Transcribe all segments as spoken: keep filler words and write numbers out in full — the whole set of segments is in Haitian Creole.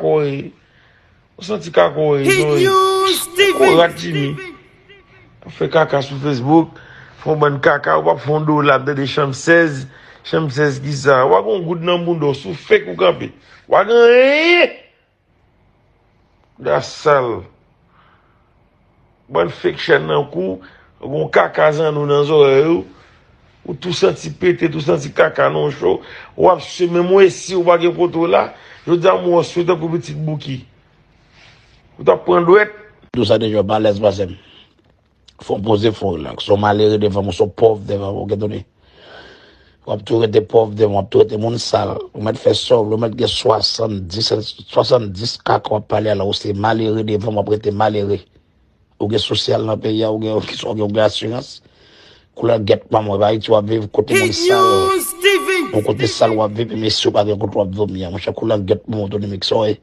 Woy. Ou santi kaka woy, Hit Zoe. News T V. Kokorat Jimmy. Ap fè kaka sou Facebook. Fè yon bann kaka, ou p ap fè yon dola, ap tande chanm sèz. Chanm sèz ki sa? Ou pa gen yon goud nan bouda w, sou fake ou kanpe. Ou pa gen anyen. Da sal. Bann fake chèn nan kou, gon kaka zanno nan zòrèy ou. Ou tou santi pete, tou santi kaka nan cho. W ap swe menm ou esi ou pa gen kote w la. Jodi a m wè w swe tankou pitit bouki. Ou t ap pran dwèt. Tou sa deja w pa alèz pase m. Fò w poze, fò w rilaks. Se yon malere devan m, se yon pòv devan m, oke, tande. W ap tou rete pòv devan m, w ap tou rete moun sal. Ou mèt fè sa w vle, ou mèt gen swasanndis, swasanndis kaka w ap pale a la, ou se malere devan m, w ap rete malere. Ou gen sosyal nan peyi a, ou gen, ou gen, ou gen asirans. Koulè gèt manman w, Ayiti w ap viv, kote moun sal. Yon kote sal w ap viv, e mesye w pa gen kote w ap dòmi a. Monchè, koulè gèt manman w, Tony Mix, sa w ye.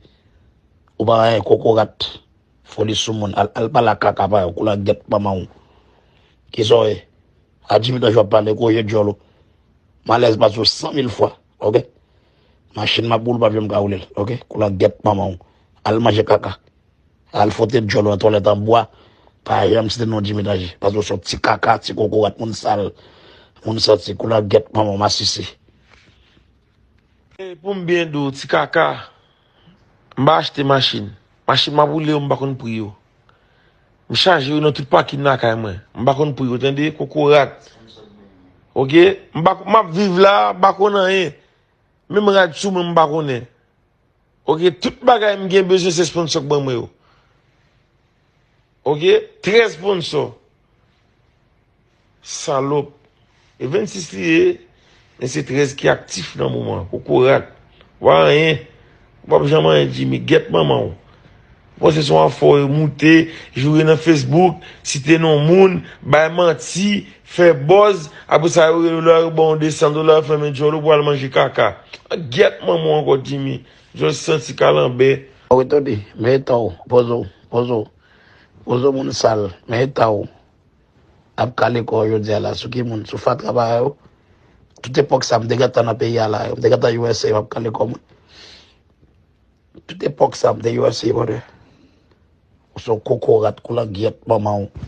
Ou pa anyen, kokorat. Foli sou moun. Al, al pale ak kaka pa yo, koulè gèt manman w. Kisa w ye? A Jimmy Tanjou ap pale, kou je djòl ou. M alèz pase w san mil fwa, oke? Machin m ap woule, w p ap janm ka woule l, oke? Koulè gèt manman w. Al manje kaka. Al fwote djòl ou nan twalèt an bwa. Pa janm site non Jimmy Tanjou. Pase w se yon ti kaka, ti kokorat, moun sal. Moun santi, koulè gèt manman w, masisi. E pou m byen di w, ti kaka, m pa achte machin. Machin m ap woule yo, m pa konn pri yo. M chaje yo nan tout pakin lakay mwen. M pa konn pri yo, tande, kokorat. Oke? M pa, m ap viv la, m pa konn anyen. Menm rad sou mwen, m pa konnen. Oke? Tout bagay m gen bezwen, se sponsò k ban mwen yo. Oke? Trè sponsò. Salòp. E vennsis li ye, men se trèz ki aktif nan moman. Kokorat. Ou pa anyen. Ou p ap janm anyen, Jimmy. Gèt manman w. Ou panse se yon afè w moute, joure nan Facebook, site non moun, bay manti, fè buzz, apre sa yo rele w la, yo ba w de san dola, fèmen djòl ou, pral manje kaka. Gèt manman w ankò, Jimmy. Djòl santi kalanbè. Ou retounen, men etan w, poze w, poze w. Poze w, moun sal, men etan w. Ap kale kò w jodi a la, sou ki moun? Sou fatra pa yo. Tout epòk sa, m te gentan nan peyi a la, m te gentan U S A, m ap kale kò moun. Tout epòk sa, m te U S A, brother. Ou se yon kokorat, koulè gèt manman w.